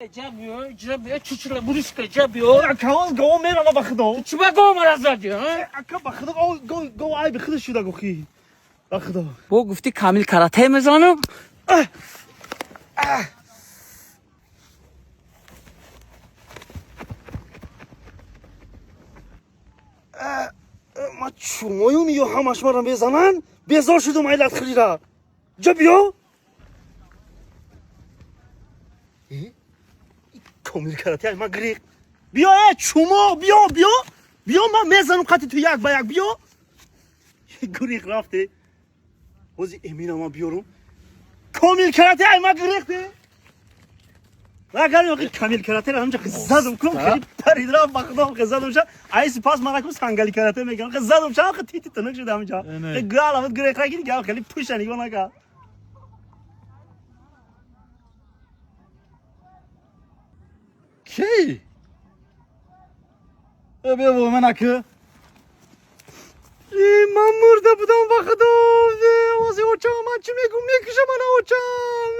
Ҷа биё, чучула буришка, ҷа биё. Ака, гов мерава, ба худо. Чӣ ба гов мара зади, а? Ака, ба худо, гов, гов айби худо шуда гохи. Ба худо. Бо гуфти Камил карате мезанам. Ма чумоюм ё ҳамаш мара мезананд? Безор шудум ай латхӯрира. Ҷа биё. Комил карате ай ма гирифт. Биё, э, чумо, биё, биё. Биё, ман мезанам қати ту як ба як, биё. Гурих рафте. Ҳози Эмина ман биёрум. Комил карате ай ма гирифте. Агар Камил карате ҳамҷа задум кун, хеле парид рафт, ба худо, задум ша. Ай сипас мара кун сангали карате мегам. Задум ша, тити тунук шуда ҳамҷа. Гала гирифт раги гал хеле пуша нигоҳ накард. Ки? Биё, ман ака. Ман мурда будам, ба худо. Ози очам ман чӣ мегӯм, мекушам мана очам.